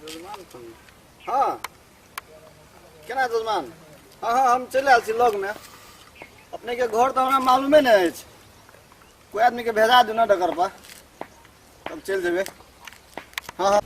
जजमान हँ, केना जजमान? हँ हँ, हम चलि आयल छी लगमे। अपनेके घर तऽ हमरा मालूमे नहि अछि। कोइ आदमीके भेजा दू ने डगर पर, तब चलि जेबै। हँ हँ।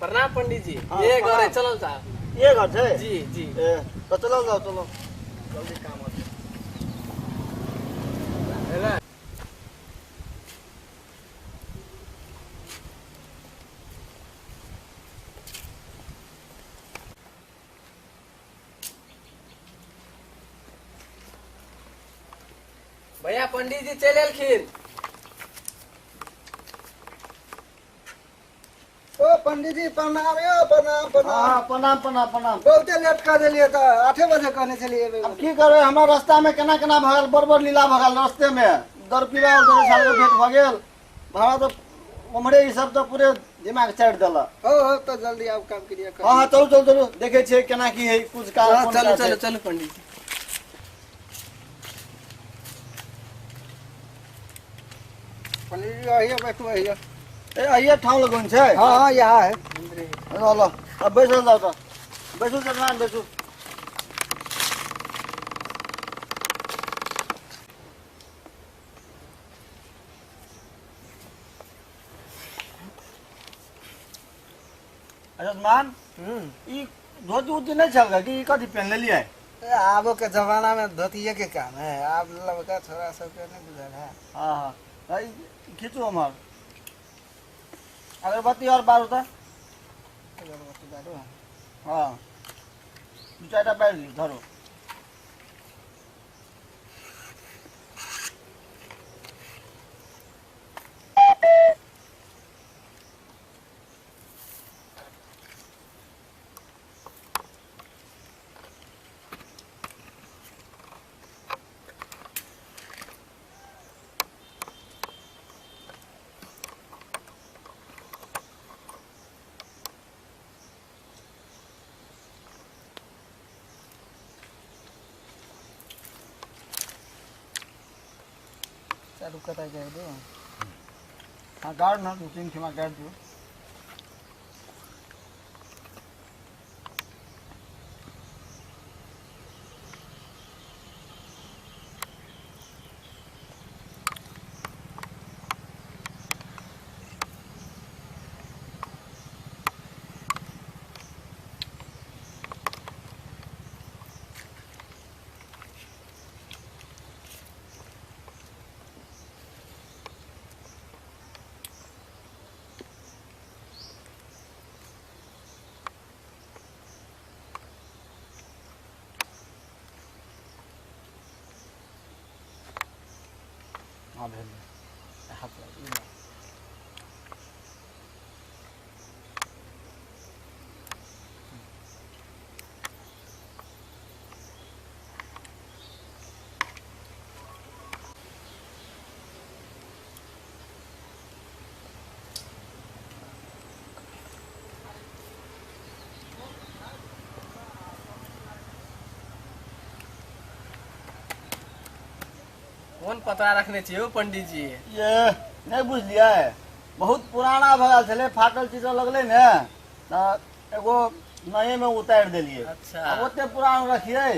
प्रणाम पंडित जी। हाँ, ये घर है। प्रणाम। चलल साहब। ये घर छै? जी जी। ए, तऽ चलल जाउ, चलो जल्दी, काम होतै। भैया, पंडित जी चलि एलखिन। ओ पंडीजी, प्रणाम यौ, प्रणाम प्रणाम। हँ, प्रणाम प्रणाम प्रणाम। बहुते लेट कऽ देलियै तऽ, 8 बजे कहने छलियै एबै। अब की करबै, हमरा रास्ता में केना केना भऽ गेल, बड़ बड़ लीला भऽ गेल रास्ते में। दर पीड़ा और दर साल के भेंट भऽ गेल। हमरा तऽ उम्हरे ई सब तऽ पूरे दिमाग चाटि देलक। हो हो, तऽ जल्दी आब काम क्रिया कर। हँ हँ, चलू चलू चलू, देखै छियै केना की है कुछ काज। हाँ, कोन चलू। काज चलू छै। चलू पंडित जी। पंडीजी, आइए, बैठू, आइए। ए, अहिए ठाउँ लगौन छै? हाँ हाँ, यहाँ है। ल ल, अब बैसल जाउ तऽ, बैसू जजमान, बैसू। अच्छा जजमान, ई धोती उती नहि छल कि? ई कथी पहिन लेलियै? ए, आबो के जमाना में धोतिये के काम है। आब लड़का छोरा सबके नहीं बुझल है। हँ हँ, ई खींचू हमर अगरबत्ती और बारू तऽ। अगरबत्ती बारू। हँ, दू चारिटा बारि लियौ, धरू। चालू कता जाए दो। हँ, गाड़ न, दू तीन ठिमा गाड़ि दियौ। हँ, भेल। हाथ लग, ई लऽ। कोन पतरा रखने छियै यौ पंडित जी? ये नहि बुझलियै, बहुत पुराना भऽ गेल छलै, फाटल चीटल लगलै ने, तऽ एगो नएमे उतारि देलियै। अच्छा। आब ओते पुरान रखियै,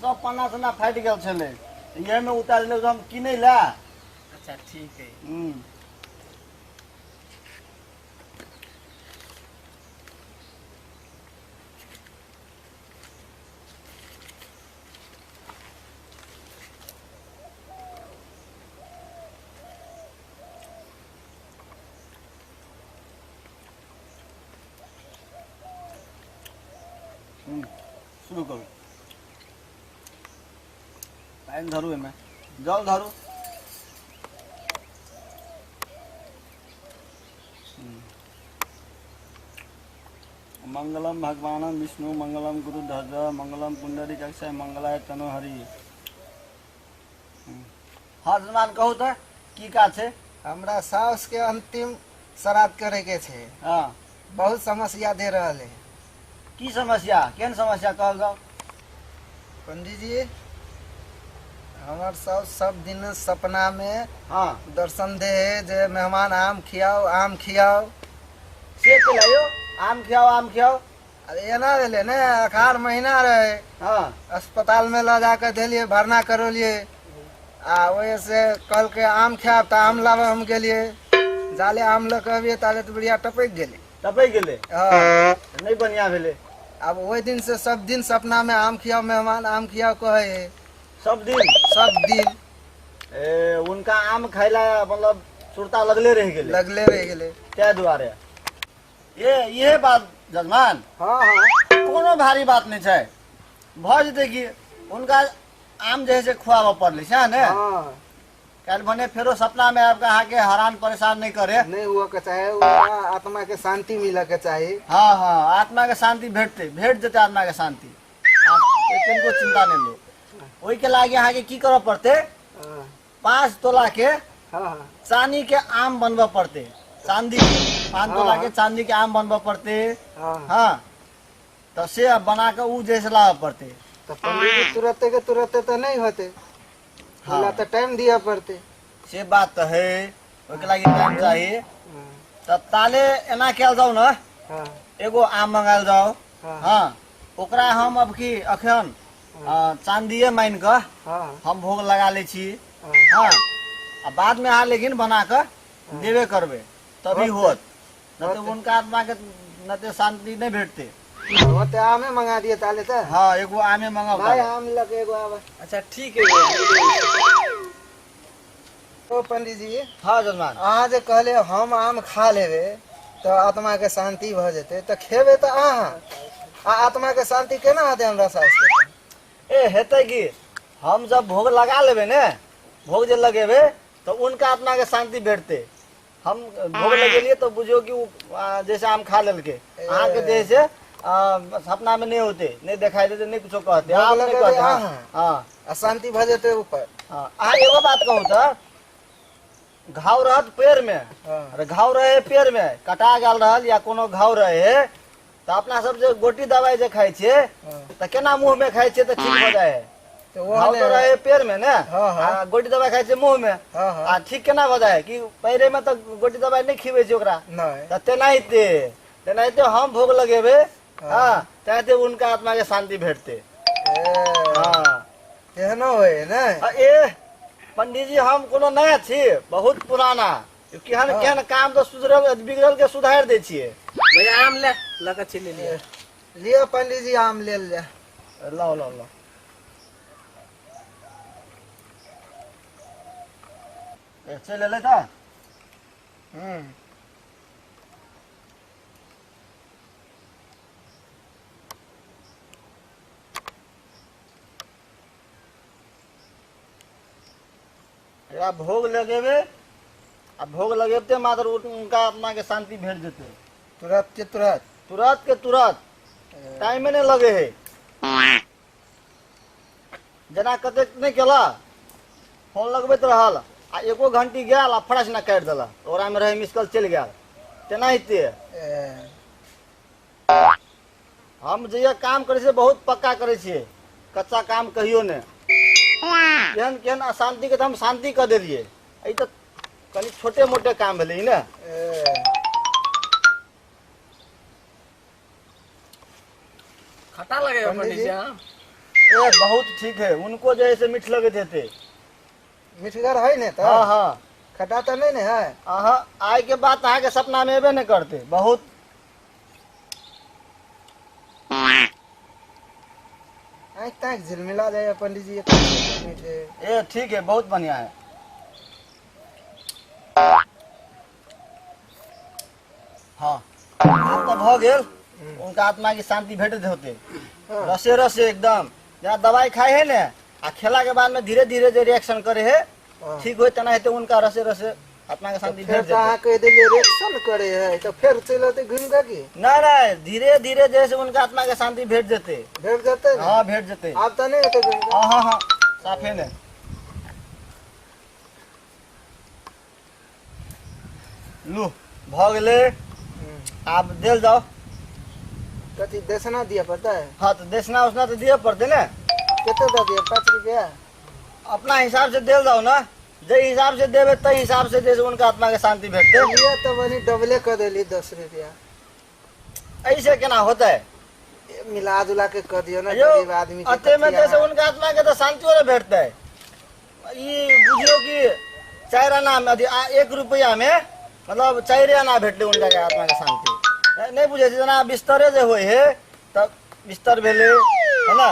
सब पन्ना सन्ना फाटि गेल छलै, इएहमे उतारि देलियै हम किनै लए। अच्छा, ठीक है। शुरू करू। पानि धरू, एहिमे जल धरू। मंगलम भगवान विष्णु, मंगलम गुरु ध्वज, मंगलम पुंडरीकाक्ष, मंगलाय तनोहरि। हँ जजमान, कहू तऽ की काज छै? हमरा साउस के अंतिम श्राद्ध करे के छै। हँ। बहुत समस्या दे रहल है। की समस्या, केहन समस्या कहल जाओ? पंडित जी हमर सब सब दिन सपना में हाँ दर्शन दे है जे मेहमान आम खियाओ आम खियाओ। से के आम खियाओ आम खियाओ? अरे एना भेलै ने, अखार महीना रहे। हाँ अस्पताल में ल जाके देलियै, भरना करौलियै आ ओहि से कहलकै आम खायब तऽ आम लाबऽ हम गेलियै, जाले आम लऽ के अबियै ताले तऽ बुढ़िया टपकि गेलै। टपकि गेलै? हाँ नहि बढ़िया भेलै। आब ओहि दिन से सब दिन सपना में आम खियाओ मेहमान आम खियाओ कहै है। सब दिन? सब दिन। ए उनका आम खाइला मतलब सुरता लगले रहि गेलै। लगले रहि गेलै ताहि दुआरे। ये इहे बात जजमान। हाँ हाँ कोनो भारी बात नहीं छै, भऽ जेतै कि उनका आम जे है से खुआबऽ पड़लै सएह ने। हाँ काल्हि भने फेरो सपना में आबि कऽ अहाँके हरान परेशान नहीं करे। नहीं हुआ के चाहे, आत्मा के शांति मिले के चाही। हाँ हाँ आत्मा के शांति भेटतै, भेट जेतै आत्मा के शांति, कनिको चिंता नहीं लो। ओहि के लागी अहाँके की करऽ पड़तै, 5 तोला के चानी के आम बनबऽ पड़तै, चांदी के 5 तोला के चांदी के आम बनबऽ पड़तै। हाँ तऽ से बना कऽ उ जे से लाबऽ पड़तै। तऽ पंडित तुरते के तुरते तऽ नहीं होते। हाँ तो टाइम दिया पड़ते। से बात तो है, ओहिके लागि टाइम चाहिए। तऽ ताले एना कयल जाउ ने, एगो आम मंगायल जाउ। हाँ ओकरा हम अब की अखन चांदिए मान कऽ हम भोग लगा लै छी। हाँ आ बाद में अहाँ लेकिन बना कऽ देबे करबै तभी होत, न तऽ उनका आत्मा के न तऽ शांति नहीं भेटतै। होते आमे मंगा दिए ताले तऽ। हाँ एगो आमे मंगाओ भाई, आम लके एगो आवे। अच्छा ठीक है। ओ पंडित जी। हाँ जजमान। अहाँ जे कहले हम आम खा लेबे तऽ आत्मा के शांति भऽ जेतै, तऽ खेबे तऽ अहाँ, आ आत्मा के शांति केना हेतै हमरा सास के? ए हेतै की, हम जब भोग लगा लेबे ने, भोग जे लगेबे तऽ उनका आत्मा के शांति भेटतै। हम भोग लगेलियै तऽ बुझियौ कि ओ जैसे आम खा लेलकै, अहाँके जे से सपना में नहीं होते, नहीं दिखाई देते, नहीं कुछो कहते, आम नहीं कहते। हाँ आ शांति भऽ जेतै ऊपर। हाँ अहाँ एगो बात कहू तऽ, घाव रहत पेड़ में, अरे घाव रहे पेड़ में, कटा गेल रहल या कोनो घाव रहे तऽ अपना सब जे गोटी दवाई जे खाइ छियै तऽ केना मुँह में खाइ छियै तऽ ठीक भऽ जाइ है। घाव तऽ रहे पेड़ में ने, गोटी दवाई खाइ छियै मुँह में, आ ठीक केना भऽ जाइ है? कि पैरे में तऽ गोटी दवाई नहीं खिबै छै ओकरा। तऽ तेनाहिते तेनाहिते हम भोग लगेबै। हाँ तेनाहिते उनका आत्मा के शांति भेटतै। हाँ एहनो होइ ने। ए पंडित जी हम कोनो नया छी, बहुत पुराना, केहन केहन काम तऽ सुधरल बिगड़ल के सुधारि दै छियै। भैया आम ले लऽ कऽ चलि एलियै। लिअ पंडित जी आम लेल जा। लाओ लाओ लाओ। चलि एलै तऽ। एकरा भोग लगेबे आ भोग लगेबते मात्र उनका आत्मा के शांति भेट जेतै। तुरंत के तुरंत? तुरंत के तुरंत, टाइमे नहीं लगे है। जेना कतेक नहीं केला फोन लगबैत रहल आ एको घंटी गेल आ फटाक ना काटि देलक, ओकरा में रहे मिसकल चलि गेल। तेनाहिते हम जे काम करै छियै बहुत पक्का करै छियै, कच्चा काम कहियो नहि। केहन केहन अशांति के तऽ हम शांति कऽ देलियै। ई तऽ कनि छोटे मोटे काम भेलै ने। खट्टा लगे है पंडित जी आम? ए बहुत ठीक है, उनको जे है से मीठ लगैत हेतै। मिठगर है ने तऽ? हाँ हाँ खट्टा तऽ नहीं ने है? अहाँ आइ के बात अहाँके सपना में एबे नहि करतै। बहुत आँखि ताँखि झिलमिला जाए पंडित जी। ए ठीक है, बहुत बढ़िया है। हाँ आब तऽ भऽ गेल, उनका आत्मा के शांति भेटैत होते रसे रसे एकदम। जेना दवाई खाइ है ने आ खेला के बाद में धीरे धीरे जे रिएक्शन करे है ठीक होय तेनाहिते उनका रसे रसे आत्मा के शांति फेर भेट तऽ अहाँ जेतै। कहि देलियै रिएक्शन करे है तऽ फेर चलि अतै घुमि कऽ की? नहीं नहीं धीरे धीरे जैसे उनका आत्मा के शांति भेट जेतै। भेट जेतै ने? हाँ भेट जेतै। आब तऽ नहि एतै घुमि कऽ? हाँ हाँ हाँ साफे ने। लू भऽ गेलै। आब देल जाओ। कथी देसना दिअ पड़तै? हाँ तो देसना उसना तो दिए पड़ते ने। कते दऽ दिअ? 5 रुपया? अपना हिसाब से देल जाओ ना, जे हिसाब से देबे तै हिसाब से जे उनका आत्मा के शांति भेटते। लिअ तऽ बनी डबले कऽ देली 10 रुपया। ऐसे केना होतै? मिला जुला के कऽ दियौ ने यौ, गरीब आदमी के। अते में कथी जैसे अहाँ- उनका आत्मा के तो शांतियो ने भेटतै। ई बुझियौ कि 4 आना में अथी 1 रुपया में मतलब 4 आना भेटलै उनका के आत्मा के शांति। नहि बुझै छी, जेना बिस्तरे जे होइ है तऽ बिस्तर भेलै है ना,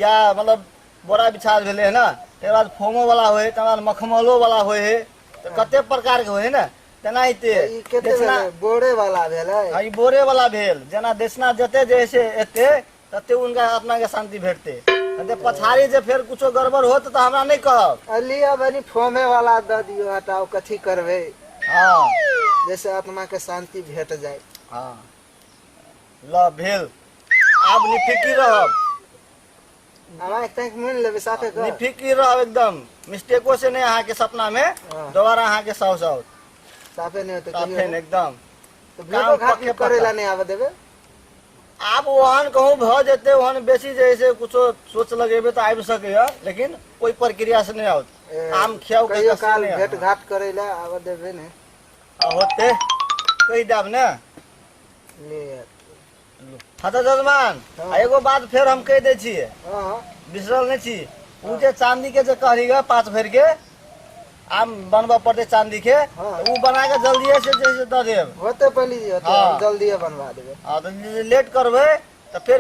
या मतलब बोरा बिछाल भेलै है ना, तकर बाद फोमो वाला होइ है, तकर बाद मखमलो वाला होइ है, तऽ कते प्रकार के होइ है ने, तेनाहिते ई कते देसना। भेलै? बोरे वाला भेलै? हाँ, ई बोरे वाला भेल। जेना देसना जते जे से एते तते उनका आत्मा के शांति भेटते। तते पछाड़ी जे फेर कुछो गड़बड़ होत तऽ हमरा नहि कहब। लिअ बनी फोमे वाला दऽ दियौ, हटाउ, कथी करबै। हाँ, जैसे आत्मा के शांति भेट जाय। हाँ, ल भेल, आब निफिकिर रहब। हमरा एक तक मुनि लेबै साफे कर। निफिकिर रहब एकदम, मिस्टेको से नहीं अहाँ के सपना में हाँ। दोबारा अहाँ के साउस आओत। साफे नहीं होते साफे कहियो। नहीं, एकदम तऽ भेटो काम घाट पक्के करै ला पक्का। नहि आबऽ देबै। आब ओहन कहूँ भऽ जेतै, ओहन बेसी जे है से कुछो सोच लगेबै तऽ आबि सकैए, लेकिन ओहि प्रक्रिया से नहि आओत। ए, आम खियाउ के कहियो से काल नहि भेट आओत। घाट करै ला आबऽ देबै ने? आ होते कहि देब ने। ले। हाँ तऽ जजमान, हाँ। आ एगो बात फेर हम कहि दै छियै। हँ हँ। बिसरल नहि छी। ओ जे चांदी के जे कहली गे 5 भरि के आम बनबऽ पड़तै चांदी के, हाँ। तऽ ओ बना के जल्दिए से जे से दऽ देब। होते पंडीजी, होते। हाँ। हम जल्दिए बनवा देबै। हाँ, तऽ लेट करबै तऽ फेर